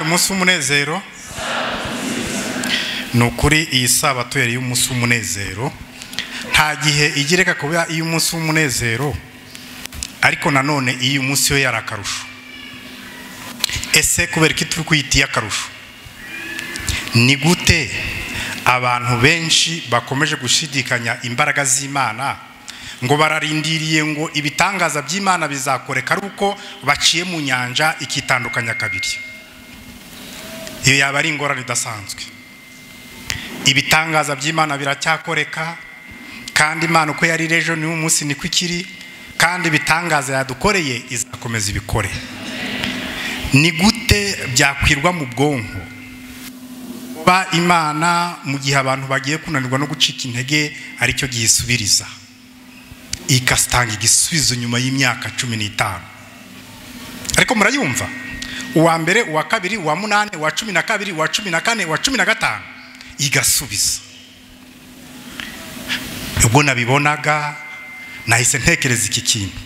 Umunsi w'umunezero. Ni ukuri iyi sabato yari y'umunsi w'umunezero. Nta gihe igireka kuba iy'umunsi w'umunezero, ariko nanone iyi munsi yo yari akarusho. Ese kubera iki turi kuyita iy'akarusho? Ni gute abantu benshi bakomeje gushidikanya imbaraga z'Imana, ngo bararindiriye ngo ibitangaza by'Imana bizakoreka ari uko baciye mu nyanja ikitandukanya kabiri? Iyo yaba ari ingorane idasanzwe. Ibitangaza by'Imana biracyakoreka, kandi Imana uko yari ejo n'uyu munsi niko ikiri, kandi ibitangaza yadukoreye izakomeza ibikore. Ni gute byakwirwa mu bwonko kuba Imana mu gihe abantu bagiye kunanirwa no gucika intege aricyo gihisubiriza, ikasitanga igisubizo nyuma y'imyaka 15? Ariko murayumva, uwa mbere, uwa kabiri, uwa munani, uwa 12, uwa 14, uwa 15, igasubiza. Ubwo nabibonaga nahise ntekereza iki kintu: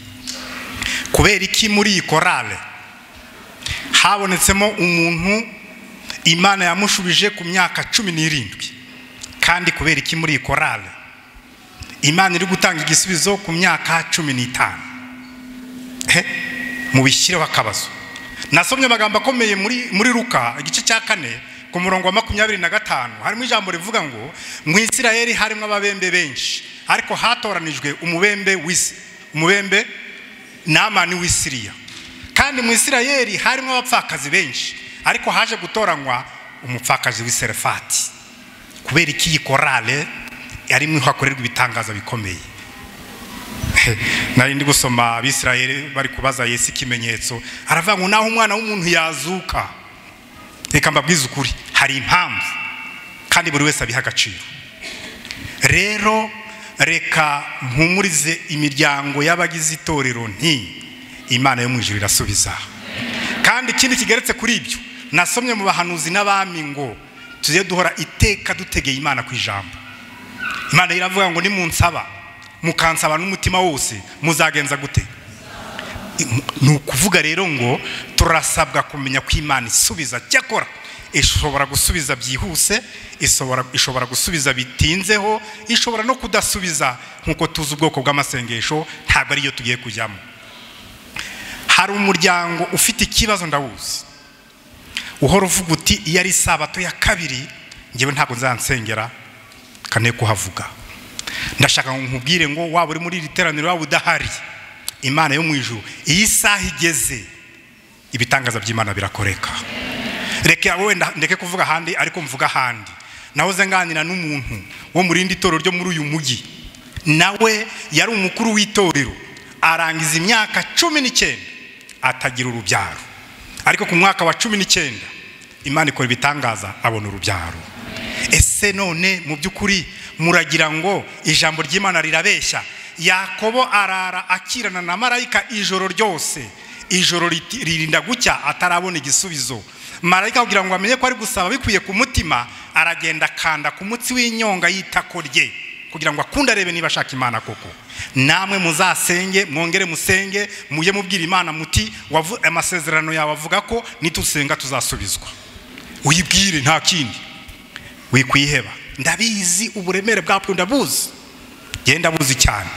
kubera iki muri iyi korale habonetsemo umuntu Imana yamushubije ku myaka 17, kandi kubera iki muri iyi korale Imana iri gutanga igisubizo ku myaka 15? Mubishyireho akabazo. Nasomye amagambo akomeye muri Luka igice cya 4 ku murongo wa 25, harimo ijambo rivuga ngo mu Isirayeli harimo ababembe benshi, ariko hatoranijwe umubembe Naamani w'Isiriya. Kandi mu Isirayeli harimo abapfakazi benshi, ariko haje gutoranywa umupfakazi w'i Serefati. Kubera iki iyi korale yarimo hakorerwa ibitangaza bikomeye? Nari ndi gusoma Abisirayeli bari kubaza Yesu ikimenyetso, aravuga ngo naho umwana w'umuntu yazuka. Reka mbabwize ukuri, hari impamvu kandi buri wese abiha agaciro. Rero reka mpumurize imiryango y'abagize itorero nti Imana yo mu ijuru irasubiza. Kandi ikindi kigeretse kuri ibyo, nasomye mu bahanuzi n'abami ngo tujye duhora iteka dutegeye Imana ku ijambo. Imana iravuga ngo nimunsaba mukansaba n'umutima wose muzagenza gute? Ni ukuvuga rero ngo turasabwa kumenya ko Imana isubiza. Cyakora ishobora gusubiza byihuse, ishobora gusubiza bitinzeho, ishobora no kudasubiza, nk'uko tuzi ubwoko bw'amasengesho ntabwo ariyo tugiye kujyamo. Hari umuryango ufite ikibazo ndawuzi, uhora uvuga uti iyo ari isabato ya kabiri ngewe ntabwo nzansengera kane kuhavuga. Ndashaka ngo nkubwire ngo waba uri muri iri teraniro waba udahari, Imana yo mu ijuru iyi saha igeze ibitangaza by'Imana birakoreka. Reka wenda ndeke kuvuga ahandi, ariko mvuga ahandi. Nahoze nganira n'umuntu wo mu rindi torero ryo muri uyu mujyi, nawe yari umukuru w'itorero, arangiza imyaka 19 atagira urubyaro, ariko ku mwaka wa 19 Imana ikora ibitangaza abona urubyaro. Ese none mu by'ukuri muragira ngo ijambo ry'Imana rirabeshya? Yakobo arara akirana na marayika ijoro ryose, ijoro ririnda gucya atarabona igisubizo. Marayika kugira ngo amenye ko ari gusaba bikwiye ku mutima, aragenda akanda ku mutsi w'inyonga y'itako rye kugira ngo akunde arebe niba ashaka Imana koko. Namwe muzasenge, mwongere musenge, mujye mubwira Imana muti amasezerano yawe avuga ko nitusenga tuzasubizwa. Uyibwire nta kindi, wikwiheba. Ndabizi uburemere bwabwo, ndabuzi, genda buzi cyane.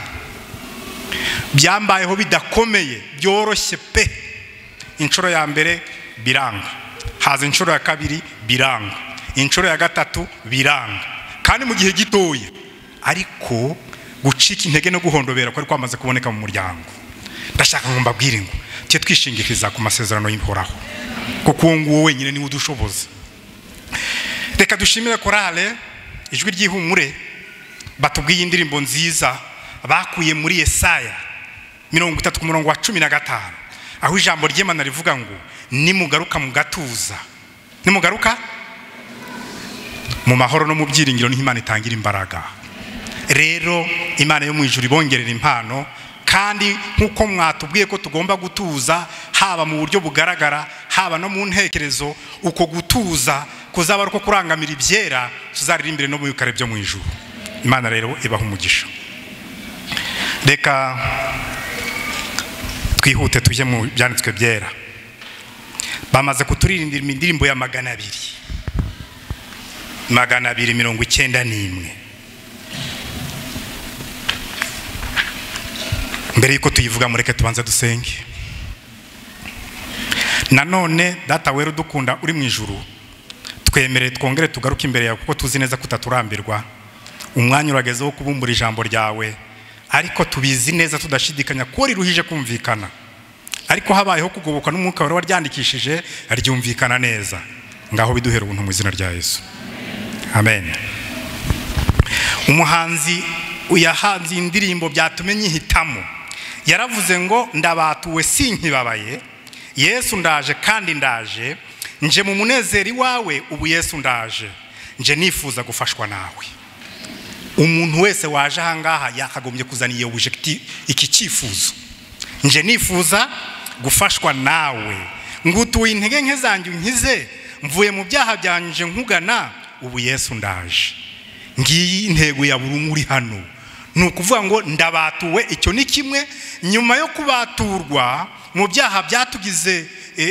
Byambayeho bidakomeye, byoroshye pe. Inshuro ya mbere biranga, haza inshuro ya kabiri biranga, inshuro ya gatatu biranga, kandi mu gihe gitoya. Ariko gucika intege no guhondobera kwari kwamaze kuboneka mu muryango. Ndashaka ngo mbabwire ngo tujye twishingikiriza ku masezerano y'Ihoraho, kuko uwo nguwo wenyine niwe udushoboza. Reka dushimire korale Ijwi ry'Ihumure batubwiye indirimbo nziza bakuye muri Yesaya 30 ku murongo wa 15, aho ijambo ry'Imana rivuga ngo nimugaruka mugatuza, nimugaruka mu mahoro no mu byiringiro, niho Imana itangira imbaraga. Rero Imana yo mu ijuru ibongerera impano, kandi nk'uko mwatubwiye ko tugomba gutuza haba mu buryo bugaragara haba no mu ntekerezo, uko gutuza kuzaba ari uko kurangamira ibyera, tuzaririmbire no mu bikare byo mu ijuru. Imana rero ibaha umugisha. Reka twihute tujye mu byanditswe byera. Bamaze kuturirimbira indirimbo ya 200 291. Mbere yuko tuyivuga mureke tubanze dusenge. Nanone Data wera udukunda uri mu ijuru, twemere twongere tugaruke imbere yawe kuko tuzi neza kutaturambirwa. Umwanya urageze wo kubumbura ijambo ryawe, ariko tubizi neza tudashidikanya ko riruhije kumvikana, ariko habayeho kugoboka n'umwuka wari waryandikishije ryumvikana neza. Ngaho biduhera ubuntu mu izina rya Yesu, amen. Umuhanzi uyahanze indirimbo byatumenye nyihitamo yaravuze ngo ndabatuwe sinkibabaye, Yesu ndaje kandi ndaje, nje mu munezero iwawe, ubu Yesu ndaje, nje nifuza gufashwa nawe. Umuntu wese waje ahangaha yakagombye kuzana iyo objectif, iki cyifuzo, nje nifuza gufashwa nawe, ngutuye intege nke zanjye unkize, mvuye mu byaha byanje nkugana, ubu Yesu ndaje. Ngiyi intego ya buri umwe uri hano, ni ukuvuga ngo ndabatuwe, icyo ni kimwe. Nyuma yo kubaturwa mu byaha byatugize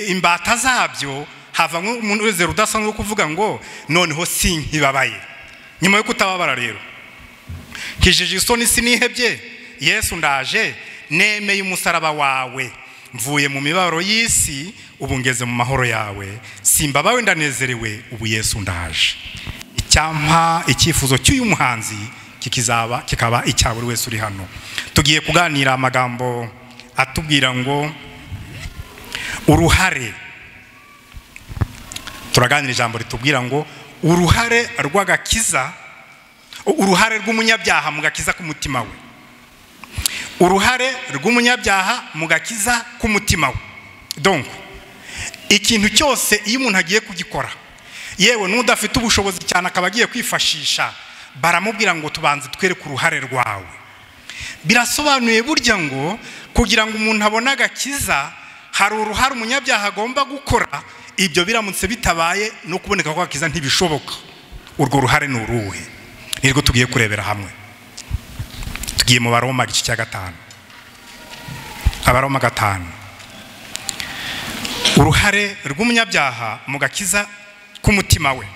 imbata zabyo, havamo umunezero udasanzwe wo kuvuga ngo noneho sinkibabaye. Nyuma yo kutababara rero, nkijije isoni sinihebye, Yesu ndaje, nemeye umusaraba wawe, mvuye mu mibabaro y'isi, ubu ngeze mu mahoro yawe, simbabawe ndanezerewe, ubu Yesu ndaje. Icyampa icyifuzo cy'uyu muhanzi kikizaba kikaba icya buri wese uri hano. Tugiye kuganira amagambo atubwira ngo uruhare, turaganira ijambo ritubwira ngo uruhare rw'agakiza, uruhare rw'umunyabyaha mu gakiza k'umutima we. Uruhare rw'umunyabyaha mu gakiza k'umutima we. Donc ikintu cyose iyo umuntu agiye kugikora, yewe n'udafite ubushobozi cyane akaba agiye kwifashisha, baramubwira ngo tubanze twereke uruhare rwawe. Birasobanuye burya ngo kugira ngo umuntu abone agakiza hari uruhare umunyabyaha agomba gukora. Ibyo biramutse bitabaye no kuboneka kw'agakiza ntibishoboka. Urwo ruhare ni uruhe? Nirwo tugiye kurebera hamwe. Tugiye mu Baroma igice cya 5. Abaroma 5. Uruhare rw'umunyabyaha mu gakiza k'umutima we.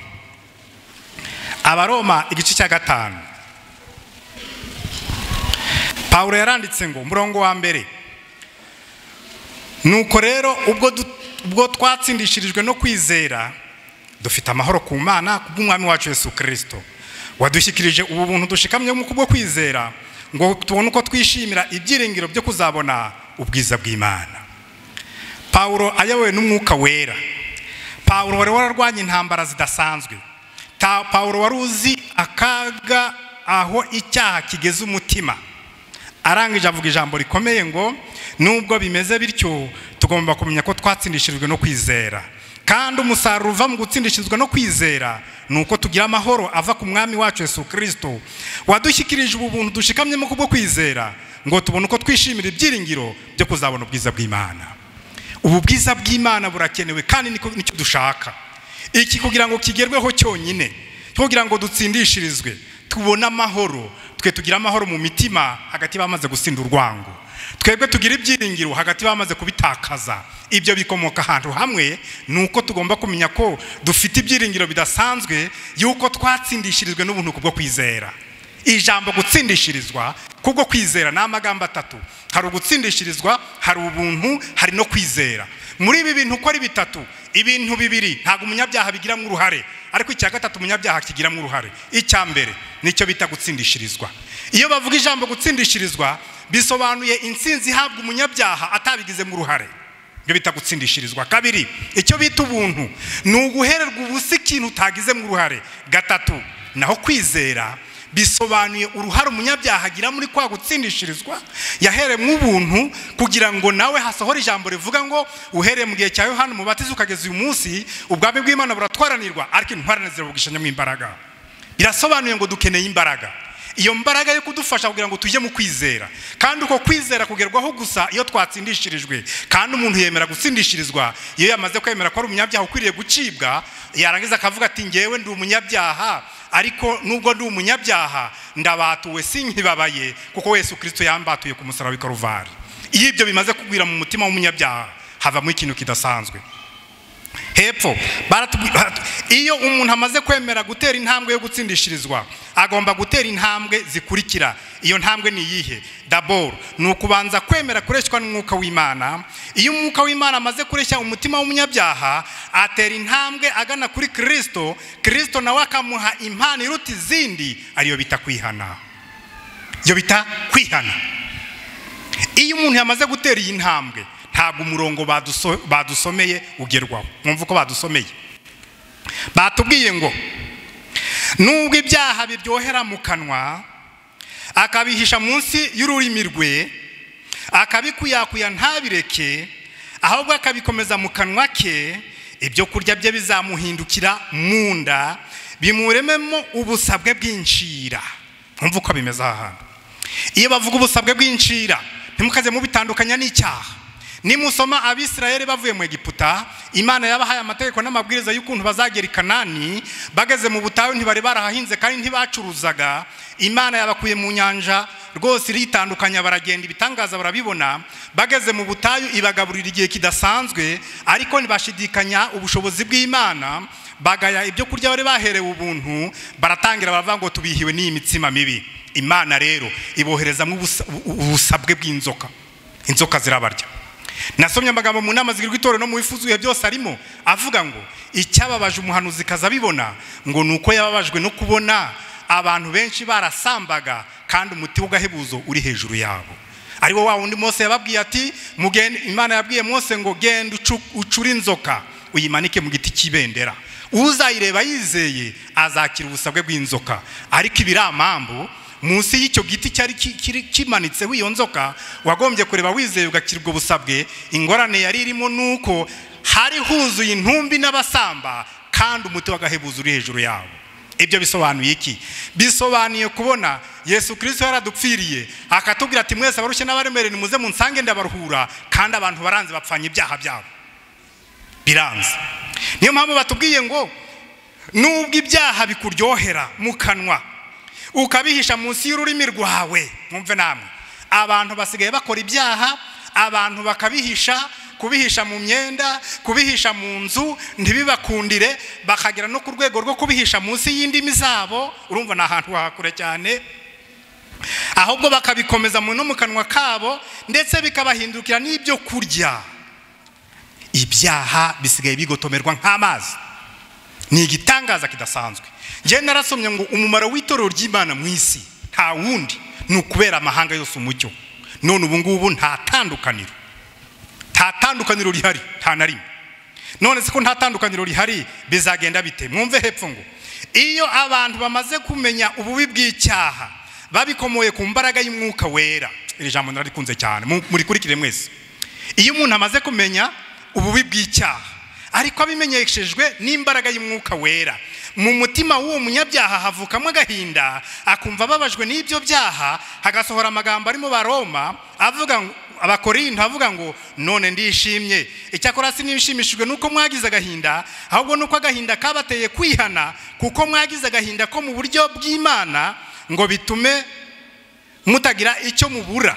Abaroma igice cya 5. Paulo yaranditse ngo umurongo wa mbere, nuko rero ubwo twatsindishirijwe no kwizera, dufite amahoro ku Mana kubw'umwami wacu Yesu Kristo, wadushyikirije ubu buntu dushikamye mu kubwo kwizera, ngo tubone uko twishimira ibyiringiro byo kuzabona ubwiza bw'Imana. Paulo ayobowe n'umwuka wera, Paulo wari wararwanye intambara zidasanzwe, Paulo wari uzi akaga aho icyaha kigeze umutima, arangije avuga ijambo rikomeye ngo nubwo bimeze bityo tugomba kumenya ko twatsindishirijwe no kwizera, kandi umusaruro uva mu gutsindishirizwa no kwizera ni uko tugira amahoro ava ku mwami wacu Yesu Kristo, wadushyikirije ubu buntu dushikamyemo kubwo kwizera, ngo tubone uko twishimira ibyiringiro byo kuzabona ubwiza bw'Imana. Ubu bwiza bw'Imana burakenewe kandi nicyo dushaka. Iki kugira ngo kigerweho cyonyine, kugira ngo dutsindishirizwe tubone amahoro, twe tugira amahoro mu mitima hagati bamaze gusinda urwango, twebwe tugira ibyiringiro hagati bamaze kubitakaza. Ibyo bikomoka ahantu hamwe, nuko tugomba kumenya ko dufite ibyiringiro bidasanzwe yuko twatsindishirijwe n'ubuntu kubwo kwizera. Ijambo gutsindishirizwa kubwo kwizera ni amagambo atatu: hari ugutsindishirizwa, hari ubuntu, hari no kwizera. Muri ibi bintu uko ari bitatu, ibintu bibiri ntabwo umunyabyaha bigiramo uruhare, ariko icya gatatu umunyabyaha kigiramo uruhare. Icya mbere nicyo bita gutsindishirizwa. Iyo bavuga ijambo gutsindishirizwa bisobanuye intsinzi ihabwa umunyabyaha atabigizemo uruhare, ibyo bita gutsindishirizwa. Kabiri, icyo bita ubuntu ni uguhererwa ubusa ikintu utagizemo uruhare. Gatatu, naho kwizera bisobanuye uruhare umunyabyaha agira muri kwa gutsindishirizwa, yaheremwe ubuntu kugira ngo nawe hasohore ijambo rivuga ngo uhereye mu gihe cya Yohana Umubatiza ukageza uyu munsi ubwami bw'Imana buratwaranirwa, ariko intwarane zirabugishanyamo imbaraga. Birasobanuye ngo dukeneye imbaraga, iyo mbaraga yo kudufasha kugira ngo tujye mu kwizera, kandi uko kwizera kugerwaho gusa iyo twatsindishirijwe. Kandi umuntu yemera gutsindishirizwa iyo yamaze kwemera ko ari umunyabyaha ukwiriye gucibwa, yarangiza akavuga ati ngewe ndi umunyabyaha, ariko nubwo ndi umunyabyaha ndabatuwe sinkibabaye kuko Yesu Kristo yambatuye ku musaraba w'i Karuvari. Iyo ibyo bimaze kugwira mu mutima w'umunyabyaha havamo ikintu kidasanzwe. Hepfo iyo umuntu amaze kwemera gutera intambwe yo gutsindishirizwa, agomba gutera intambwe zikurikira. Iyo ntambwe ni iyihe? D'abord ni ukubanza kwemera kureshywa n'umwuka w'Imana. Iyo umwuka w'Imana amaze kureshya umutima w'umunyabyaha, atera intambwe agana kuri Kristo, Kristo nawe akamuha impano iruta izindi, ariyo bita kwihana. Iyo bita kwihana. Iyo umuntu yamaze gutera iyi ntambwe, ntabwo umurongo badusomeye ugerwaho. Mwumva uko badusomeye, batubwiye ngo nubwo ibyaha biryohera mu kanwa, akabihisha munsi y'ururimi rwe, akabikuyakuya ntabireke, ahubwo akabikomeza mu kanwa ke, ibyo kurya bye bizamuhindukira mu nda, bimurememo ubusabwe bw'incira. Mwumva uko bimeze aha hantu. Iyo bavuga ubusabwe bw'incira, ntimukaze mubitandukanya n'icyaha. Nimusoma Abisirayeli bavuye mu Egiputa, Imana yabahaye amategeko n'amabwiriza y'ukuntu bazagera i Kanani. Bageze mu butayu ntibari barahahinze kandi ntibacuruzaga. Imana yabakuye mu nyanja rwose iritandukanya, baragenda ibitangaza barabibona. Bageze mu butayu ibagaburira igihe kidasanzwe, ariko ntibashidikanya ubushobozi bw'Imana, bagaya ibyo kurya bari baherewe ubuntu, baratangira baravuga ngo tubihiwe n'iyi mitsima mibi. Imana rero iboherezamo ubusabwe bw'inzoka, inzoka zirabarya. Nasomye amagambo mu nama zigirwa itorero no mu bifuzuye byose arimo avuga ngo icyababaje umuhanuzi kazabibona ngo nuko yababajwe no kubona abantu benshi barasambaga kandi umuti w'agahebuzo uri hejuru yabo. Ariwo wa wundi Mose yababwiye ati mugende, Imana yabwiye Mose ngo genda ucure inzoka uyimanike mu giti cy'ibendera, uzayireba yizeye azakira ubusabwe bw'inzoka. Ariko ibiramambu munsi y'icyo giti cyari kimanitseho iyo nzoka, wagombye kureba wizeye ugakira ubwo busabwe. Ingorane yari irimo nuko hari huzuye intumbi n'abasamba kandi umuti w'agahebuzo uri hejuru yabo. Ibyo bisobanuye iki? Bisobanuye kubona Yesu Kristo yaradupfiriye akatubwira ati mwese abarushye n'abaremereye nimuze munsange ndabaruhura, kandi abantu baranze bapfanye ibyaha byabo, biranze. Niyo mpamvu batubwiye ngo nubwo ibyaha bikuryohera mu kanwa ukabihisha munsi y'ururimi rwawe. Mwumve namwe, abantu basigaye bakora ibyaha, abantu bakabihisha, kubihisha mu myenda, kubihisha mu nzu, ntibibakundire, bakagera no ku rwego rwo kubihisha munsi y'indimi zabo. Urumva ni ahantu hakure cyane. Ahubwo bakabikomeza no mu kanwa kabo, ndetse bikabahindukira n'ibyo kurya. Ibyaha bisigaye bigotomerwa nk'amazi. Ni igitangaza kidasanzwe. Njye narasomye ngo umumaro w'itorero ry'Imana mu isi nta wundi ni ukubera amahanga yose umucyo. None ubu ngubu nta tandukaniro, nta tandukaniro rihari, nta na rimwe. None se ko nta tandukaniro rihari bizagenda bite? Mwumve hepfo ngo iyo abantu bamaze kumenya ububi bw'icyaha babikomoye ku mbaraga y'umwuka wera. Iri jambo nararikunze cyane, murikurikire mwese. Iyo umuntu amaze kumenya ububi bw'icyaha ariko abimenyeshejwe n'imbaraga y'umwuka wera, mu mutima w'uwo munyabyaha havukamo agahinda, akumva ababajwe n'ibyo byaha, hagasohora amagambo arimo Baroma avuga, Abakorinto avuga ngo none ndishimye, icyakora sinishimishijwe nuko mwagize agahinda, ahubwo nuko agahinda kabateye kwihana, kuko mwagize agahinda ko mu buryo bw'Imana ngo bitume mutagira icyo mubura.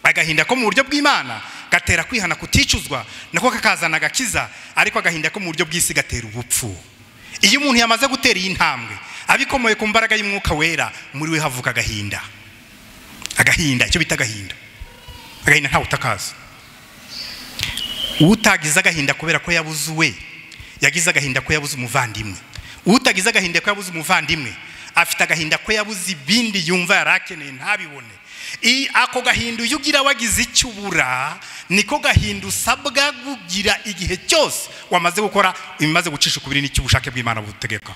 Agahinda ko mu buryo bw'Imana gatera kwihana kuticuzwa, nako kakazana agakiza, ariko agahinda ko mu buryo bw'isi gatera ubupfu. Iyo umuntu yamaze gutera iyi ntambwe abikomoye ku mbaraga y'umwuka wera, muri we havuka agahinda. Agahinda, icyo bita agahinda. Agahinda ntawe utakaza. Utagize agahinda kubera ko yabuze uwe, yagize agahinda ko yabuze umuvandimwe. Utagize agahinda ko yabuze umuvandimwe, afite agahinda ko yabuze ibindi yumva yarakeneye ntabibone. Ako gahinda iyo ugira wagize icyo ubura, niko gahinda usabwa kugira igihe cyose wamaze gukora ibimaze gucisha ukubiri n'icyo ubushake bw'Imana butegeka.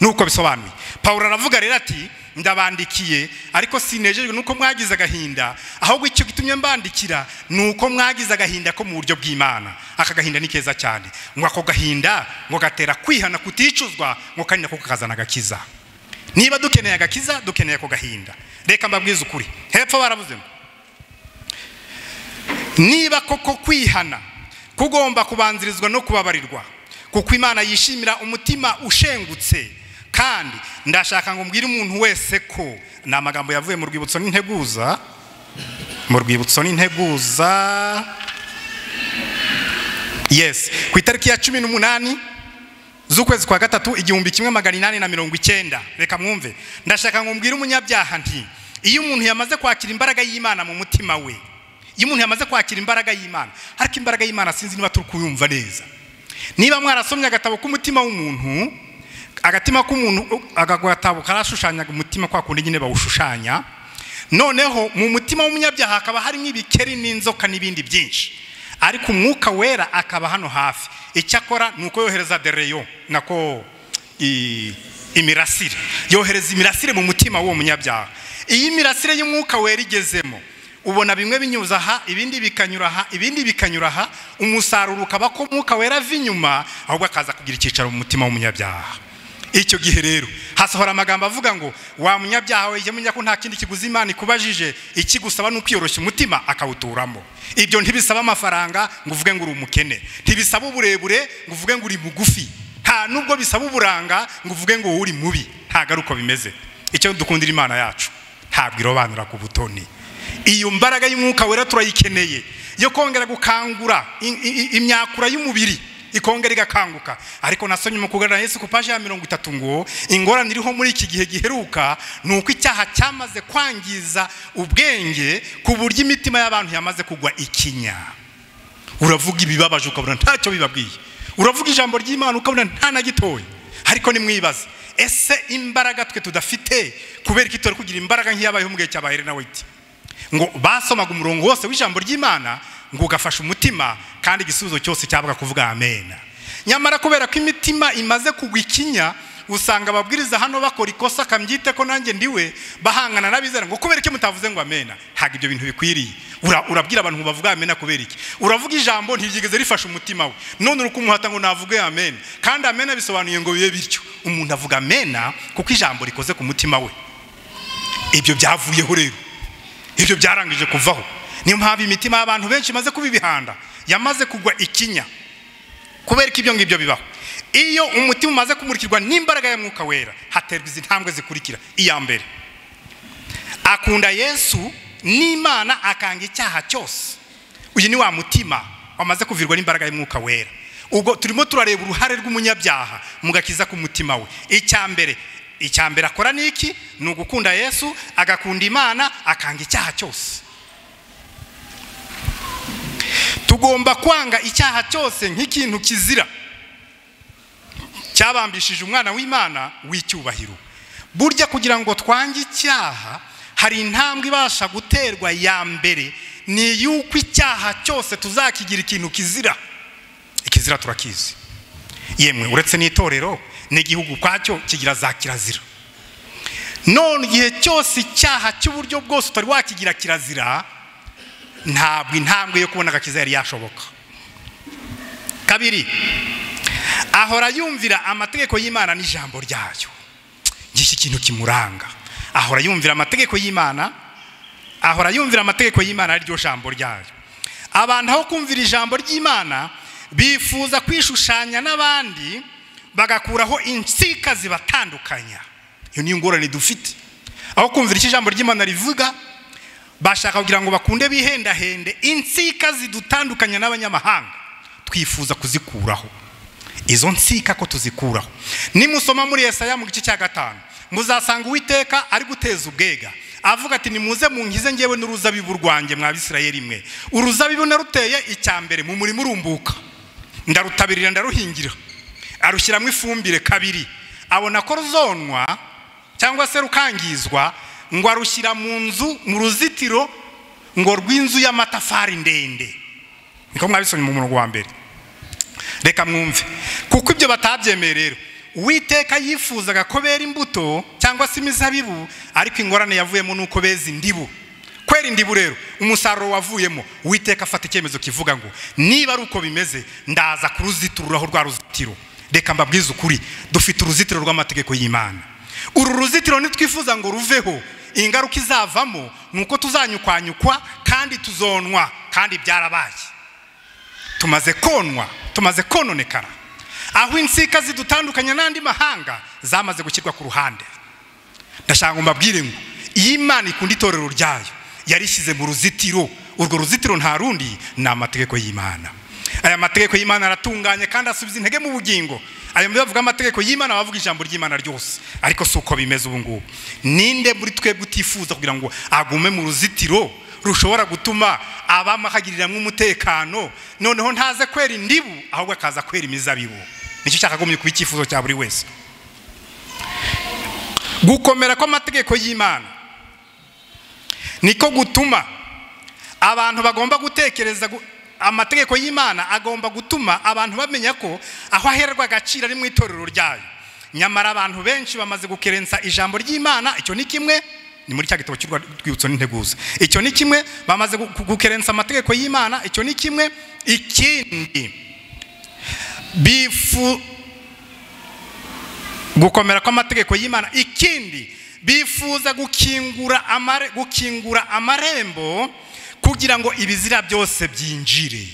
Nuko bisobanuye. Paulo aravuga rero ati ndabandikiye ariko sinejejwe nuko mwagize agahinda, ahubwo icyo gitumye mbandikira nuko mwagize agahinda ko mu buryo bw'Imana. Aka gahinda ni keza cyane, ngo ako gahinda ngo gatera kwihana kuticuzwa, ngo kandi nako kakazana agakiza. Niba dukeneye agakiza, dukeneye ako gahinda. Reka mbabwize ukuri, hepfo baravuze ngo niba koko kwihana kugomba kubanzirizwa no kubabarirwa, kuko Imana yishimira umutima ushengutse. Kandi ndashaka ngo mbwire umuntu wese ko, ni amagambo yavuye mu rwibutso n'integuza, mu rwibutso n'integuza Yes, ku itariki ya 18 z'ukwezi kwa gatatu 1890. Reka mwumve, ndashaka ngo mbwire umunyabyaha nti iyo umuntu yamaze kwakira imbaraga y'Imana mu mutima we, iyo umuntu yamaze kwakira imbaraga y'Imana, ariko imbaraga y'Imana sinzi niba turi kuyumva neza. Niba mwarasomye agatabo k'umutima w'umuntu, agatima k'umuntu, agatabo karashushanyaga umutima kwa kundi nyine bawushushanya. Noneho mu mutima w'umunyabyaha hakaba harimo ibikeri n'inzoka n'ibindi byinshi, ariko umwuka wera akaba hano hafi. Icyakora nuko yohereza dereyo nako imirasire, yohereza imirasire mu mutima w'uwo munyabyaha. Iyi mirasire y'umwuka wera igezemo, ubona bimwe binyuza aha, ibindi bikanyura aha, ibindi bikanyura aha, umusaruro ukaba ko umwuka wera ava inyuma, ahubwo akaza kugira icyicaro mu mutima w'umunyabyaha. Icyo gihe rero hasohora amagambo avuga ngo wa munyabyaha we, jya menya ko nta kindi kiguzi Imana ikubajije, ikigusaba ni ukwiyoroshya umutima akawuturamo. Ibyo ntibisaba amafaranga ngo uvuge ngo uri umukene, ntibisaba uburebure ngo uvuge ngo uri mugufi, nta nubwo bisaba uburanga ngo uvuge ngo uri mubi. Ntago ari uko bimeze. Icyo dukundira Imana yacu ntabwo irobanura ku butoni. Iyo mbaraga y'umwuka wera turayikeneye yo kongera gukangura imyakura y'umubiri, ikongera igakanguka. Ariko nasomye mu kugarura Yesu ku paje ya 30 ngo ingorane iriho muri iki gihe giheruka ni uko icyaha cyamaze kwangiza ubwenge ku buryo imitima y'abantu yamaze kugwa ikinya. Uravuga ibibabaje ukabona ntacyo bibabwiye, uravuga ijambo ry'Imana ukabona nta na gitoya. Ariko nimwibaze, ese imbaraga twe tudafite kubera iki turi kugira imbaraga nk'iyabayeho mu gihe cya Elena White? Ngo basomaga umurongo wose w'ijambo ry'Imana ngo ugafasha umutima, kandi igisubizo cyose cyabaga kuvuga amen. Nyamara kubera ko imitima imaze kugwa ikinya, usanga ababwiriza hano bakora ikosa, kambyite ko nanjye ndiwe, bahangana n'abizera ngo kubera iki mutavuze ngo amen? Ntabwo ibyo bintu bikwiriye. Urabwira abantu ngo bavuga amen kubera iki? Uravuga ijambo ntiryigeze rifasha umutima we, none uri kumuhata ngo navuge amen, kandi amen bisobanuye ngo bibe bityo. Umuntu avuga amen kuko ijambo rikoze ku mutima we. Ibyo byavuyeho rero, ibyo byarangije kuvaho. Niyo mpamvu imitima y'abantu benshi imaze kuba ibihanda, yamaze kugwa ikinya. Kubera ko ibyo ngibyo bibaho, iyo umutima umaze kumurikirwa n'imbaraga ya mwuka wera, haterwa izi ntambwe zikurikira. Iya mbere, akunda Yesu n'Imana akanga icyaha cyose. Uyu ni wa mutima wamaze kuvirwa n'imbaraga y'umwuka wera. Ubwo turimo turareba uruhare rw'umunyabyaha mu gakiza k'umutima we. Icya mbere akora ni iki? Ni ugukunda Yesu, agakunda Imana, akanga icyaha cyose. Tugomba kwanga icyaha cyose nk'ikintu kizira cyabambishije umwana w'Imana w'icyubahiro. Burya kugira ngo twange icyaha, hari intambwe ibasha guterwa. Ya mbere ni yuko icyaha cyose tuzakigira ikintu kizira. Ikizira turakizi, yemwe uretse n'itorero n'igihugu kwacyo kigira za kirazira. None igihe cyose icyaha cy'uburyo bwose utari wakigira kirazira, ntabwo intambwe yo kubona agakiza yari yashoboka. Kabiri, ahora yumvira amategeko y'Imana n'ijambo ryayo. Ngiki kintu kimuranga, ahora yumvira amategeko y'Imana, ahora yumvira amategeko y'Imana ariryo jambo ryayo. Abantu aho kumvira ijambo ry'Imana bifuza kwishushanya n'abandi, bagakuraho insika zibatandukanya. Iyo ni ingorane dufite. Aho kumvira icyo ijambo ry'Imana rivuga, bashaka kugira ngo bakunde bihendahende insika zidutandukanya n'abanyamahanga, twifuza kuzikuraho. Izo nsika ko tuzikuraho. Nimusoma muri Yesaya mu gice cya 5, muzasanga Uwiteka ari guteza ubwega, avuga ati nimuze munkize ngewe n'uruzabibu rwanjye mwa Bisirayeli mwe. Uruzabibu naruteye icya mbere mu murima urumbuka, ndarutabirira ndaruhingira, arushyiramo ifumbire. Kabiri, abona ko ruzonwa cyangwa se rukangizwa, ngo arushyira mu nzu, mu ruzitiro ngo rw'inzu y'amatafari ndende. Niko mwabisomye mu murongo wa mbere. Reka mwumve, kuko ibyo batabyemeye rero, Uwiteka yifuzaga ko bera imbuto cyangwa se imizabibu, ariko ingorane yavuyemo nuko beza indibu. Kwera indibu rero, umusaruro wavuyemo, Uwiteka afata icyemezo kivuga ngo niba ari uko bimeze, ndaza kuruzitururaho rwa ruzitiro. Reka mbabwize ukuri, dufite uruzitiro rw'amategeko y'Imana. Uru ruzitiro nitwifuza ngo ruveho, ingaruka izavamo nuko tuzanyukwanyukwa kandi tuzonwa, kandi byarabaye. Tumaze konwa, tumaze kononekara. Aho insika zidutandukanya n'andi mahanga zamaze gushyirwa ku ruhande. Ndashaka ngo mbabwire ngo iyi Imana ikunda itorero ryayo, yarishyize mu ruzitiro. Urwo ruzitiro nta rundi, ni amategeko y'Imana. Aya mategeko y'Imana aratunganye kandi asubiza intege mu bugingo. Ayo bavuga amategeko y'Imana bavuga ijambo ry'Imana ryose, ariko si uko bimeze ubu ngubu. Ninde muri twebwe utifuza kugira ngo agume mu ruzitiro rushobora gutuma abama akagiriramwo umutekano, noneho ntaze kwera indibu ahubwo akaza kwera imizabibu? Nicyo cyakagombye kuba icyifuzo cya buri wese. Gukomera kw'amategeko y'Imana niko gutuma abantu bagomba gutekereza. Amategeko y'Imana agomba gutuma abantu bamenya ko aho aherwa agaciro ari mu itorero ryayo. Nyamara abantu benshi bamaze gukerensa ijambo ry'Imana. Icyo ni kimwe, ni muri cya gitabo cy'urwibutso n'integuza. Icyo ni kimwe, bamaze gukerensa amategeko y'Imana. Icyo ni kimwe. Ikindi, bifu gukomera kw'amategeko y'Imana. Ikindi, bifuza gukingura amarembo kugira ngo ibizira byose byinjire.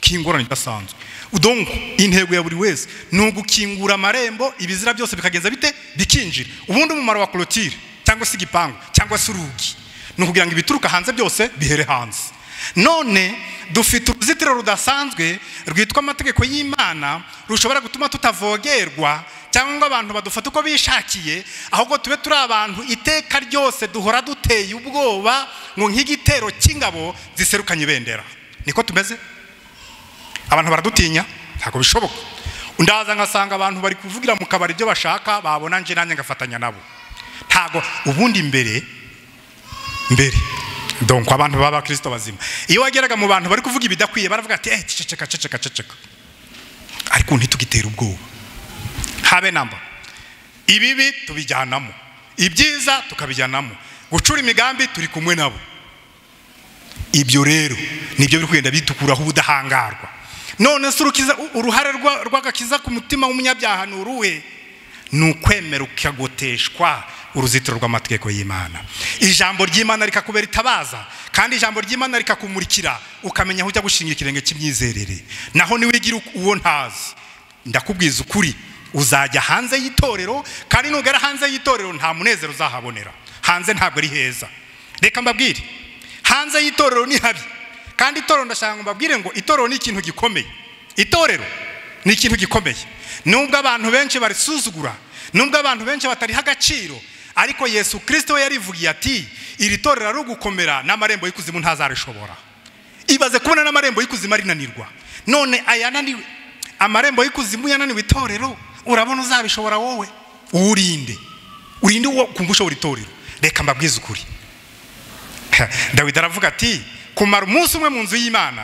Kingurane idasanzwe. Donc intego ya buri wese ni ugukingura amarembo, ibizira byose bikagenza bite? Bikinjira. Ubundi umumaro wa clôture cyangwa se igipangu cyangwa se urugi ni ukugira ngo ibituruka hanze byose bihere hanze. None dufite uruzitiro rudasanzwe rwitwa amategeko y'Imana, rushobora gutuma tutavogerwa cyangwa abantu badufata uko bishakiye, ahubwo tube turi abantu iteka ryose duhora duteye ubwoba ngo nk'igitero cy'ingabo ziserukanye ibendera. Niko tumeze. Abantu baradutinya, ntabwo bishoboka. Ndaza ngasanga abantu bari kuvugira mu kabari ibyo bashaka, babona nje nanjye ngafatanya nabo. Ntago ubundi mbere donc abantu baba Kristo bazima, iyo wageraga mu bantu bari kuvuga ibidakwiye baravuga ati ceceka ceceka ceceka, ariko ntitugitera ubwoba habe namba. Ibibi tubijyanamo, ibyiza tukabijyanamo, gucura imigambi turi kumwe nabo. Ibyo rero nibyo biri kugenda bitukuraho ubudahangarwa. None se uruhare rw'agakiza ku mutima w'umunyabyaha ni uruhe? Ni ukwemera ukagoteshwa uruzitiro rw'amategeko y'Imana. Ijambo ry'Imana rikakubera itabaza, kandi ijambo ry'Imana rikakumurikira, ukamenya aho ujya gushinga ikirenge cy'imyizerere. Naho niwigira uwo ntazi, ndakubwiza ukuri, uzajya hanze y'itorero, kandi nugera hanze y'itorero nta munezero uzahabonera. Hanze ntabwo ari heza. Reka mbabwire, hanze y'itorero ni habi. Kandi itorero, ndashaka ngo mbabwire ngo itorero ni ikintu gikomeye. Itorero ni ikintu gikomeye. Nubwo abantu benshi barisuzugura, nubwo abantu benshi batariha agaciro, ariko Yesu Kristo we yarivugiye ati iri torero ari ugukomera n'amarembo y'ikuzimu ntazarishobora. Ibaze kubona n'amarembo y'ikuzimu arinanirwa. None ayananiwe, amarembo y'ikuzimu yananiwe itorero, urabona uzabishobora wowe? Urinde urinde uwo kumva ushobora itorero. Reka mbabwize ukuri, Dawidi aravuga ati kumara umunsi umwe mu nzu y'Imana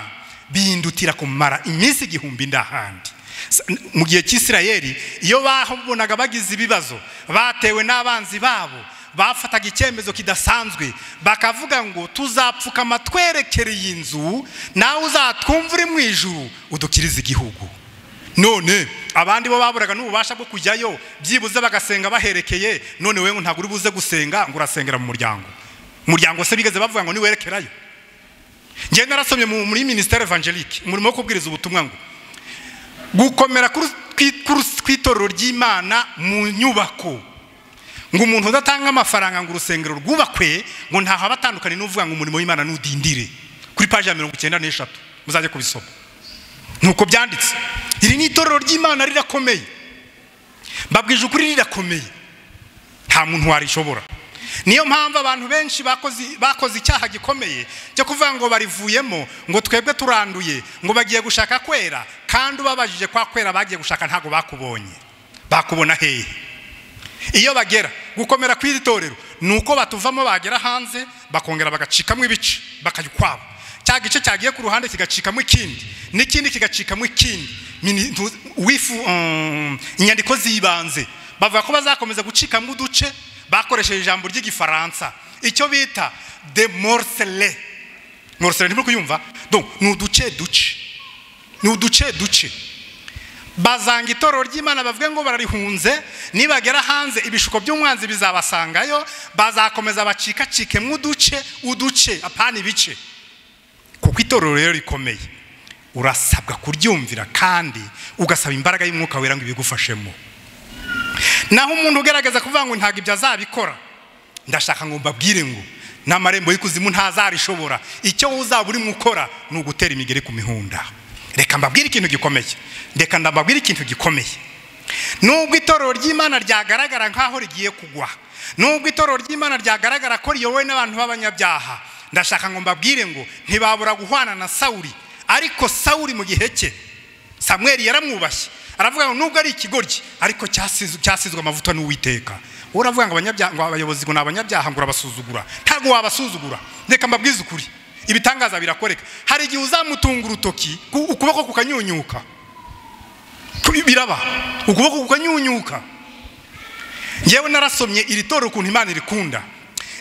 bindutira kumara iminsi 1000 ndahandi. Mu gihe cy'Isirayeli iyo babonaga bagize ibibazo batewe n'abanzi babo, bafataga icyemezo kidasanzwe bakavuga ngo tuzapfukama twerekereye inzu, nawe uzatwumva uri mu ijuru udukirize igihugu. None abandi bo baburaga n'ububasha bwo kujyayo byibuze bagasenga baherekeye, none wewe ntabwo uri buze gusenga ngo urasengera mu muryango. Umuryango se bigeze bavuga ngo niwerekerayo? Nge narasomye muri ministère évangélique, umurimo wo kubwiriza ubutumwa, ngo gukomera kw'itorero ry'Imana mu nyubako, ngo umuntu udatanga amafaranga ngo urusengero rwubakwe ngo ntaho abatandukanye n'uvuga ngo umurimo w'Imana nudindire. Kuri page ya 93 muzajye kubisoma, nuko byanditse. Iri ni itorero ry'Imana rirakomeye, mbabwije ukuri rirakomeye, nta muntu warishobora. Niyo mpamvu abantu benshi bakoze icyaha gikomeye cyo kuvuga ngo barivuyemo, ngo twebwe turanduye, ngo bagiye gushaka kwera, kandi ubabajije kwa kwera bagiye gushaka ntago bakubonye. Bakubona hehe? Iyo bagera gukomera kw'iri torero nuko batuvamo bagera hanze bakongera bagacikamo ibice bakajya ukwabo. Cya gice cyagiye ku ruhande kigacikamo ikindi, n'ikindi kigacikamo ikindi. Inyandiko z'ibanze bavuga ko bazakomeza gucikamo uduce bakoresheje ijambo ry'igifaransa icyo bita de morcele. Morcele ntimuri kuyumva? Donc ni uduce duce, ni uduce duce. Bazanga itorero ry'Imana bavuge ngo bararihunze, nibagera hanze ibishuko by'umwanzi bizabasangayo, bazakomeza bacikacikemo uduce uduce, apana ibice. Kuko itorero rero rikomeye, urasabwa kuryumvira kandi ugasaba imbaraga y'Umwuka Wera ngo ibigufashemo. Naho umuntu ugerageza kuvuga ngo ntago ibyo azabikora, ndashaka ngo mbabwire ngo n'amarembo y'ikuzimu ntazarishobora. Icyo uzaba urimo ukora ni ugutera imigeri ku mihunda. Reka mbabwire ikintu gikomeye, reka ndababwire ikintu gikomeye. Nubwo itorero ry'Imana ryagaragara nkaho rigiye kugwa, nubwo itorero ry'Imana ryagaragara ko riyobowe n'abantu b'abanyabyaha, ndashaka ngo mbabwire ngo ntibabura guhwana na Sawuli. Ariko Sawuli mu gihe cye Samweli yaramwubashye, aravuga ngo nubwo ari ikigoryi ariko cyasizwe amavuta n'Uwiteka. Uravuga ngo abanyabyaha, ngo abayobozi ngo n'abanyabyaha, ngo urabasuzugura. Ntabwo wabasuzugura. Reka mbabwize ukuri, ibitangaza birakoreka. Hari igihe uzamutunga urutoki ukuboko kukanyunyuka, biraba, ukuboko kukanyunyuka. Ngewe narasomye iri torero ukuntu Imana irikunda.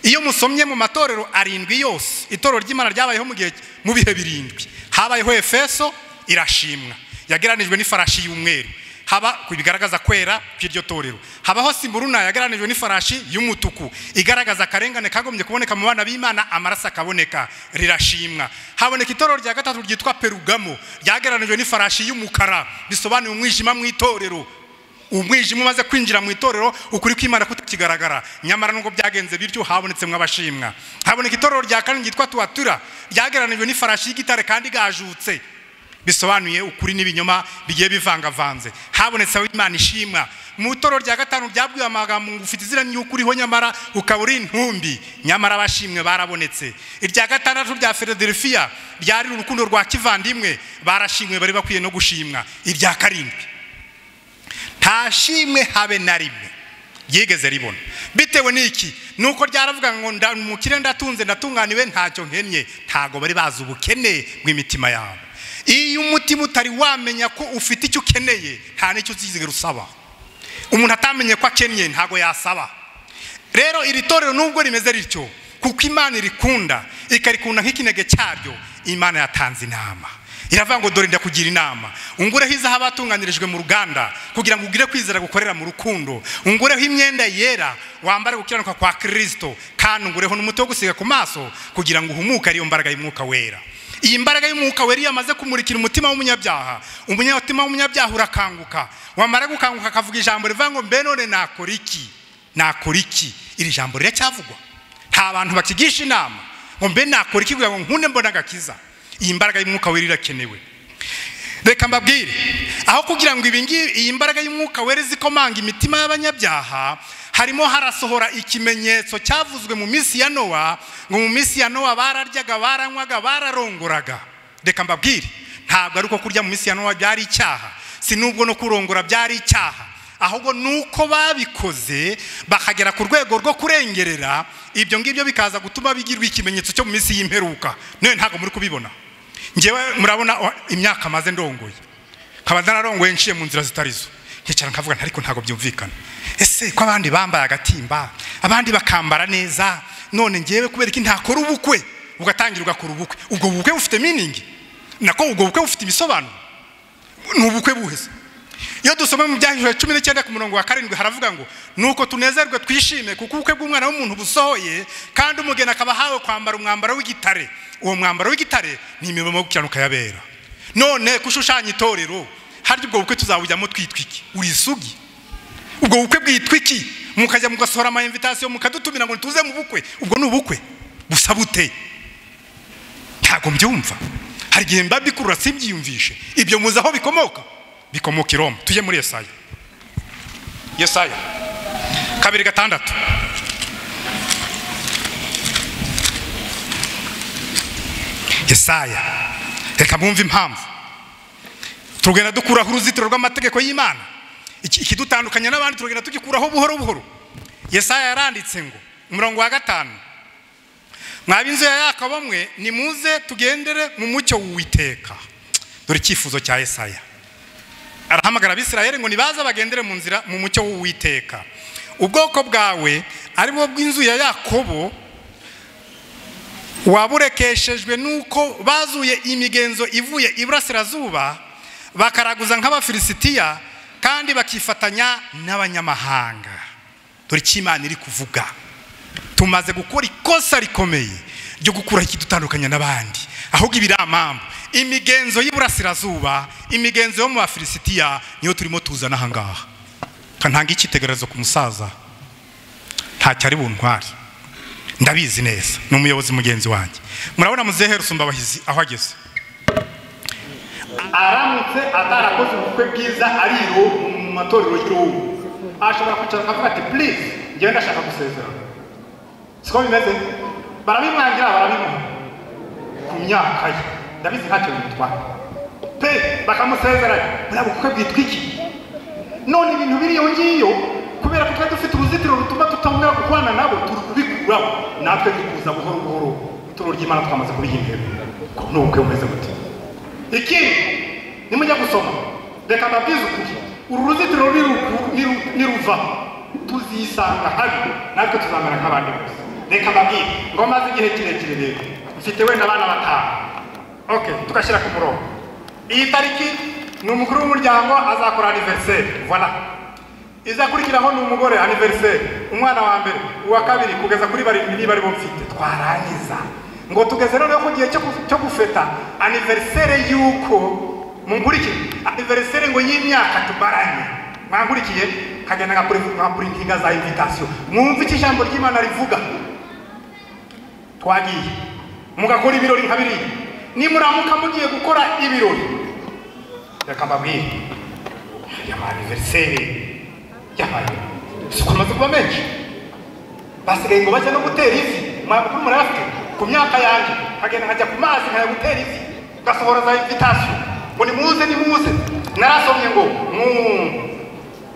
Iyo musomye mu matorero 7 yose, itorero ry'Imana ryabayeho mu gihe mu bihe 7. Habayeho Efeso irashimwa, yageranijwe n'ifarashi y'umweru, haba kubigaragaza kwera kw'iryo torero. Habaho Simuruna yageranijwe n'ifarashi y'umutuku, igaragaza akarengane kagombye kuboneka mu bana b'Imana, amaraso akaboneka, rirashimwa. Haboneka itorero rya gatatu ryitwa Perugamo, ryageranijwe n'ifarashi y'umukara, bisobanuye umwijima mu itorero. Umwijima umaze kwinjira mu itorero, ukuri kw'Imana kutakigaragara. Nyamara nubwo byagenze bityo, habonetse mw'abashimwa. Haboneka itorero rya kane ryitwa Tuatura, ryageranijwe n'ifarashi y'igitare kandi igajutse, bisobanuye ukuri n'ibinyoma bigiye bivangavanze. Habonetse aho Imana ishimwa. Mu itorero rya gatanu ryabwiwe amagambo ngo ufite izina ry'ukuriho nyamara ukaba uri intumbi, nyamara abashimwe barabonetse. Irya gatandatu rya Philadelphia ryari urukundo rwa kivandimwe, barashimwe, bari bakwiye no gushimwa. Irya karindwi nta shimwe habe na rimwe ryigeze ribona. Bitewe n'iki? Nuko ryaravuga ngo ndamukire, ndatunze, ndatunganiwe, ntacyo nkennye. Ntago bari bazi ubukene bw'imitima yabo. Iyo umutima utari wamenya ko ufite icyo ukeneye, nta n'icyo uzigera usaba. Umuntu atamenye ko akennye ntago yasaba. Rero iri torero nubwo rimeze rityo, kuko Imana irikunda, ikarikunda nk'ikinege cyaryo, Imana yatanze inama. Iravuga ngo dore ndakugira inama, ungureho izahabu atunganirijwe mu ruganda kugira ngo ugire kwizera gukorera mu rukundo, ungureho imyenda yera wambare gukiranuka kwa Kristo, kandi ungureho n'umuti wo gusiga ku maso kugira ngo uhumuke, ariyo mbaraga y'Umwuka Wera. Iyi mbaraga y'Umwuka Wera yamaze kumurikira umutima w'umunyabyaha, umutima w'umunyabyaha urakanguka. Wamara gukanguka akavuga ijambo rivuga ngo mbe none nakora iki? Nakora iki? Iri jambo riracyavugwa. Nta bantu bakigisha inama ngo mbe nakora iki kugira ngo nkunde mbona agakiza. Iyi mbaraga y'Umwuka Wera irakenewe. Reka mbabwire, aho kugira ngo iyi mbaraga y'Umwuka Wera zikomanga imitima y'abanyabyaha, harimo harasohora ikimenyetso cyavuzwe mu minsi ya Nowa, ngo mu minsi ya Nowa bararyaga, baranywaga, bararongoraga. Reka mbabwire, ntabwo ari uko kurya mu minsi ya Nowa byari icyaha, si nubwo no kurongora byari icyaha, ahubwo nuko babikoze bakagera ku rwego rwo kurengerera, ibyo ngibyo bikaza gutuma bigirwa ikimenyetso cyo mu minsi y'imperuka. None ntabwo muri kubibona. Ngewe murabona imyaka maze ndongoye, nkaba nararongoye nciye mu nzira zitarizo, nkicara nkavuga ariko ntabwo byumvikana. Ese ko abandi bambaye agatimba, abandi bakambara neza, none ngewe kubera iki ntakora ubukwe? Ugatangira ugakora ubukwe, ubwo bukwe bufite meaning, nako ubwo bukwe bufite ibisobanuro. Ni ubukwe buheze. Iyo dusoma mu Byahishuwe 19 ku murongo wa 7 haravuga ngo nuko tunezerwe twishime kuko ubukwe bw'umwana w'umuntu busohoye, kandi umugeni akaba ahawe kwambara umwambaro w'igitare. Uwo mwambaro w'igitare ni imirimo yo gukiranuka yabera. None kushushanya itorero, harya ubwo bukwe tuzabujyamo twitwiki? Uri isugi? Ubwo bukwe bwitwiki? Mukajya mugasohora ama invitation mukadutumira ngo tuze mu bukwe. Ubwo ni ubukwe busa bute? Ntago mbyumva. Hari igihe mbabikurura simbyiyumvishe. Ibyo muzi aho bikomoka? Bikomoka i Roma. Tujye muri Yesaya. Yesaya 2:6. Yesaya, reka mwumve impamvu tugenda dukuraho uruzitiro rw'amategeko y'Imana, ikidutandukanya n'abandi tugenda tugikuraho buhoro buhoro. Yesaya yaranditse ngo umurongo wa 5, mwaba inzu ya Yakobo mwe, nimuze tugendere mu mucyo w'Uwiteka. Dore icyifuzo cya Yesaya. Arahamagara Abisirayeli ngo nibaza bagendere mu nzira mu mucyo w'Uwiteka. Ubwoko bwawe ari bwo bw'inzu ya Yakobo waburekeshejwe nuko bazuye imigenzo ivuye iburasirazuba, bakaraguza nk'Abafilisitiya kandi bakifatanya n'abanyamahanga. Dore icyo Imana iri kuvuga. Tumaze gukora ikosa rikomeye ryo gukura ikidutandukanya n'abandi, ahubwo ibiramambo, imigenzo y'iburasirazuba, imigenzo yo mu Bafilisitiya niyo turimo tuzana aha ngaha. Kantanga icyitegererezo ku musaza, ntacyo ari buntware, ndabizi neza, ni umuyobozi mugenzi wanjye. Murabona muzehe Rusumbabahizi aho ageze, Aramutse atarakoze ubukwe bwiza ari mu matorero y'Iromu, ashobora kwicara akavuga ati please njyewe ndashaka gusezerana. Siko bimeze? Barabimwangira, barabimuha ku myaka ye, ndabizi ntacyo bimutwara pe, bakamusezeranya. Buriya bukwe bwitwa iki? None ibintu biri iyo ngiyo, kubera ko twari dufite uruzitiro rutuma tutongera gukorana nabo, turi kubikuraho natwe dukuza buhoro buhoro. Ituro ry'Imana twamaze kubiha intego. Ni ubukwe bumeze gute? Ikindi nimujya gusoma, reka mbabwize ukuri, uru ruzitiro niruva tuzisanga habi, natwe tuzamera nk'abandi bose. Reka mbabwire ngo maze igihe kirekire rero mfite wenda abana batanu, okay, tugashyira ku murongo. Iyi tariki ni umukuru w'umuryango azakora anniversaire, voilà. Izakurikiraho ni umugore anniversaire, umwana wa mbere, uwa kabiri, kugeza kuri barindwi niba ari bo mfite. Twarangiza ngo tugeze noneho ku gihe cyo gufeta anniversaire y'uko munkurikiye, anniversaire ngo y'imyaka tumaranye. Mwankurikiye? Kagenda nka printinga za invitation, mwumve icyo ijambo ry'Imana rivuga. Twagiye mugakora ibirori nka biriya. Nimuramuka mugiye gukora ibirori, reka mbabwire, y'ama-anniversaire yabaye isuku amaze kuba menshi, basigaye ngo bajya no gutera ivi. Mwakuru murayafite ku myaka yanjye, nkagenda nkajya ku mazi nkajya gutera ivi, ngasohora za invitation ngo nimuze nimuze. Narasomye ngo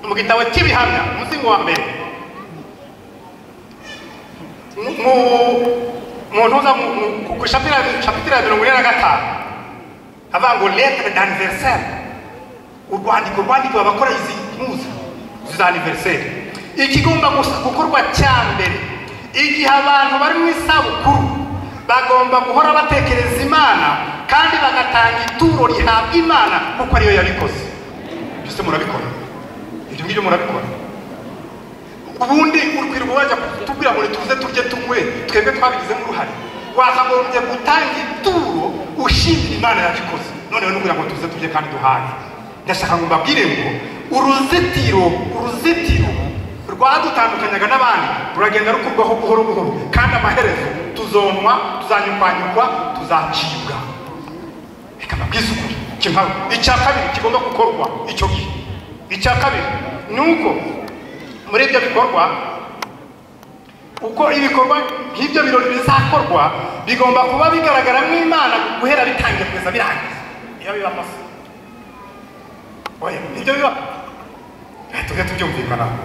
mu gitabo cy'ibihamya umuzingo wa mbere, mu ntuza ku chapitre ya 45, havuga ngo lettre d'anniversaire, urwandiko rwandikiwe abakora izi mpuzu za anniversaire. Ikigomba gukorwa cya mbere, igihe abantu bari mu isabukuru bagomba guhora batekereza Imana kandi bagatanga ituro rihabwa Imana kuko ariyo yabikoze. Byose murabikora, ibyo ngibyo murabikora. Ubundi urwirirwa wajya kutubwira ngo tuze turye tunywe, twebwe twabigizemo uruhare. Wakagombye gutanga ituro ushimira Imana yabikoze, noneho nukugira ngo tuze turye kandi duhaze. Ndashaka ngo mbabwire ngo uruzitiro rwadutandukanyaga n'abandi ruragenda rukurwaho buhoro buhoro, kandi amaherezo tuzonwa, tuzanyukwanyukwa, tuzacibwa. Reka mbabwize ukuri. Icya kabiri kigomba gukorwa icyo gihe, icya kabiri ni uko muri ibyo bikorwa, uko ibikorwa nk'ibyo birori bizakorwa bigomba kuba bigaragaramo Imana guhera bitangiye kugeza birangiye. Iyo biba amase, oya, nibyo biba, tujye tubyumvikanaho,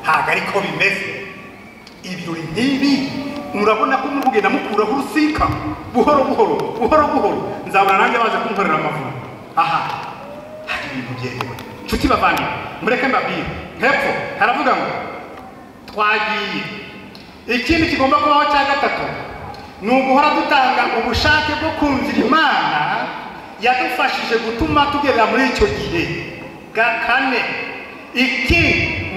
ntabwo ariko bimeze. Ibirori nk'ibi murabona ko muri kugenda mukuraho urusika buhoro buhoro buhoro buhoro. Nzabona nanjye baje kunkorera amavuta. Aha hari ibintu byemewe. Nshuti bavandimwe, mureke mbabwire, hepfo haravuga ngo twagiye. Ikindi kigomba kubaho cya gatatu ni uguhora dutanga ubushake bwo kumvira Imana yadufashije gutuma tugera muri icyo gihe. Bwa kane, iki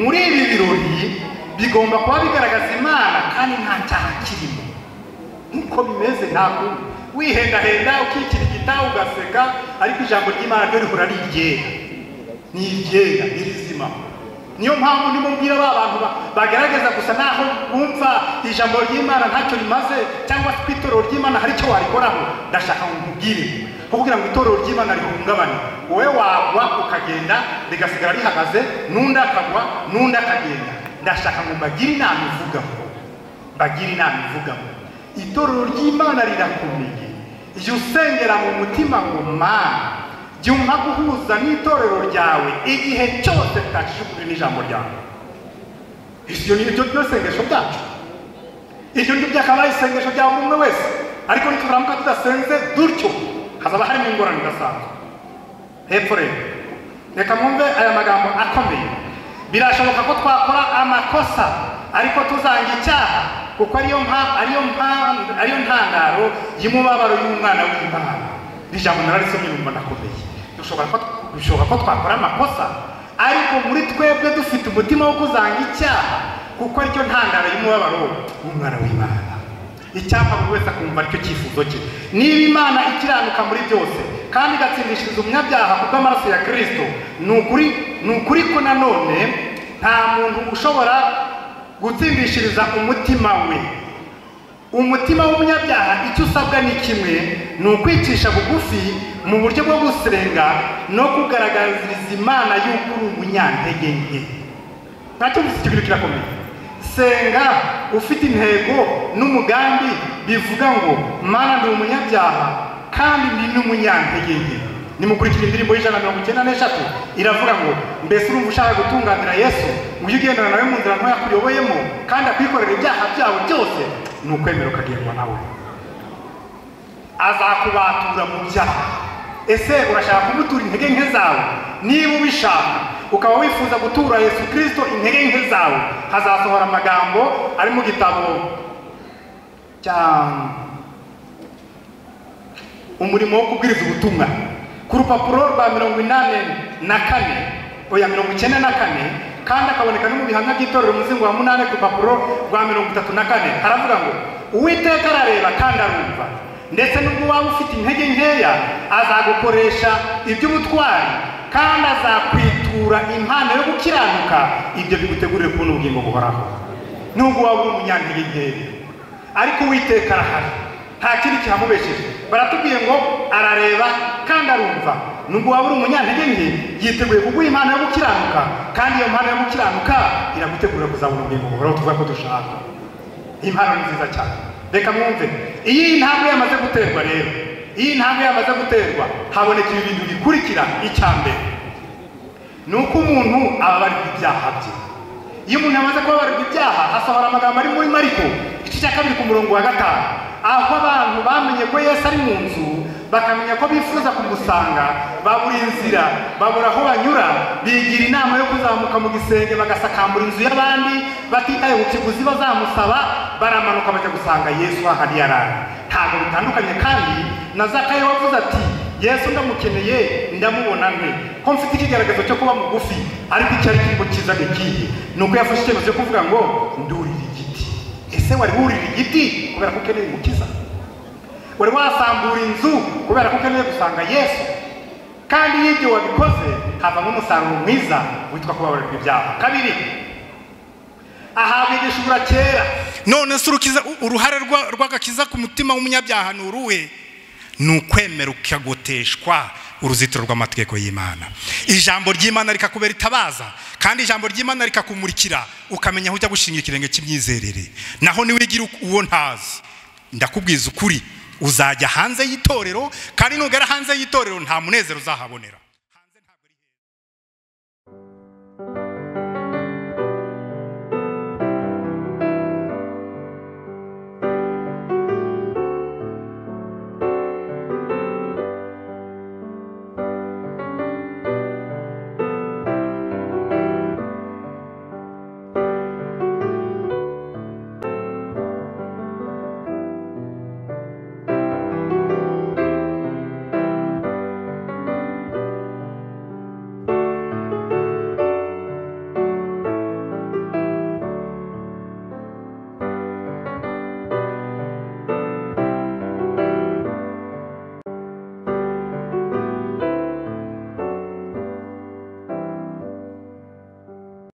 muri ibi birori bigomba kuba bigaragaza Imana kandi nta cyaha kirimo. Nkuko bimeze, ntabwo wihendahenda ukikirigita ugaseka, ariko ijambo ry'Imana ryo rihora ari iryera, ni iryera, ni rizima. Niyo mpamvu nimubwira ba bantu bagerageza gusa naho bumva ijambo ry'Imana ntacyo rimaze, cyangwa se itorero ry'Imana hari icyo warikoraho, ndashaka ngo nkubwire ko kugira ngo itorero ry'Imana rihungabane, wowe wagwa ukagenda rigasigara rihagaze, n'undi akagwa n'undi akagenda. Ndashaka ngo mbagire inama ivuga ngo, mbagire inama ivuga ngo itorero ry'Imana rirakomeye. Iyo usengera mu mutima ngo Mana, jya umpa guhuza n'itorero ryawe igihe cyose tutacishije ukuri n'ijambo ryawe. Ibyo ni byo sengesho byacu, ibyo ngibyo byakabaye isengesho rya buri umwe wese. Ariko nituramuka tudasenze dutyo hazaba harimo ingorane idasanzwe. Hepfo rero reka mwumve aya magambo akomeye. Birashoboka ko twakora amakosa ariko tuzanga icyaha, kuko ariyo ntandaro y'umubabaro y'umwana w'Imana. Ijambo nararisomye numva ndakomeye. Bishoboka ko twakora amakosa ariko muri twebwe dufite umutima wo kuzanga icyaha, kuko aricyo ntandaro y'umubabaro w'umwana w'Imana. Icyampa buri wese akumva aricyo cyifuzo cye. Niba Imana ikiranuka muri byose kandi igatsindishiriza umunyabyaha kubw'amaraso ya Kristo, ni ukuri ko nanone nta muntu ushobora gutsindishiriza umutima we. Umutima w'umunyabyaha icyo usabwa ni kimwe, ni ukwicisha bugufi mu buryo bwo gusenga no kugaragariza Imana yuko uri umunyantege nke. Ntacyo mvuze, icyo kintu kirakomeye. Senga ufite intego n'umugambi bivuga ngo Mana ndi umunyabyaha kandi ndi n'umunyantege nke. Nimukurikira indirimbo y'193 iravuga ngo mbese urumva ushaka gutunganira Yesu, ujye ugendana nawe mu nzira ntoya akuyoboyemo kandi akwikorera ibyaha byawe byose, ni ukwemera ukagendwa nawe, azakubatura mu byaha. Ese urashaka kumutura intege nke zawe? Niba ubishaka ukaba wifuza gutura Yesu Kristo intege nke zawe, hazasohora amagambo ari mu gitabo cya umurimo wo kubwiriza ubutumwa ku rupapuro rwa 84 oya 94, kandi akaboneka no mu bihamya by'itorero umuzingo wa 8 ku rupapuro rwa 34. Haravuga ngo Uwiteka arareba kandi arumva, ndetse nubwo waba ufite intege nkeya azagukoresha iby'ubutwari kandi azakwitura impano yo gukiranuka, ibyo bigutegurire kubona ubugingo buhoraho. Nubwo waba uri umunyantege nkeya, ariko Uwiteka arahari, nta kindi kihamubesheje. Baratubwiye ngo arareba kandi arumva. Nubwo waba uri umunyantege nke, yiteguye kuguha impano yo gukiranuka, kandi iyo mpano yo gukiranuka iragutegurira kuzabona ubugingo buhoraho tuvuga ko dushaka. Impano ni nziza cyane. Reka mwumve, iyi intambwe yamaze guterwa rero, iyi intambwe yamaze guterwa haboneka ibi bintu bikurikira. Icya mbere ni uko umuntu ababarirwa ibyaha bye. Iyo umuntu yamaze kubabarirwa ibyaha, hasohora amagambo ari muri Mariko igice cya 2 ku murongo wa 5, aho abantu bamenye ko Yesu ari mu nzu, bakamenya ko bifuza kumusanga, babura inzira, babura aho banyura, bigira inama yo kuzamuka mu gisenge bagasakambura inzu y'abandi batitaye ku kiguzi bazamusaba, baramanuka bajya gusanga Yesu ahari yarari. Ntabwo bitandukanye kandi na Zakayo wavuze ati Yesu ndamukeneye, ndamubona nte ko mfite ikigaragazo cyo kuba mugufi, ariko icyari kirimo cyiza gikiye ni uko yafashe icyemezo cyo kuvuga ngo ndurira igiti. Ese wari wurira igiti kubera ko ukeneye umukiza? Wari wasambura inzu kubera ko ukeneye gusanga Yesu? Kandi iyo ibyo wabikoze havamo umusaruro mwiza witwa kubabarirwa ibyaha. Kabiri, ahabwa igishura cyera. None se uruhare rw'agakiza ku mutima w'umunyabyaha ni uruhe? Ni ukwemera ukagoteshwa uruzitiro rw'amategeko y'Imana. Ijambo ry'Imana rikakubera itabaza, kandi ijambo ry'Imana rikakumurikira, ukamenya aho ujya gushinga ikirenge cy'imyizerere. Naho niwigira uwo ntazi, ndakubwiza ukuri, uzajya hanze y'itorero, kandi nugera hanze y'itorero nta munezero uzahabonera.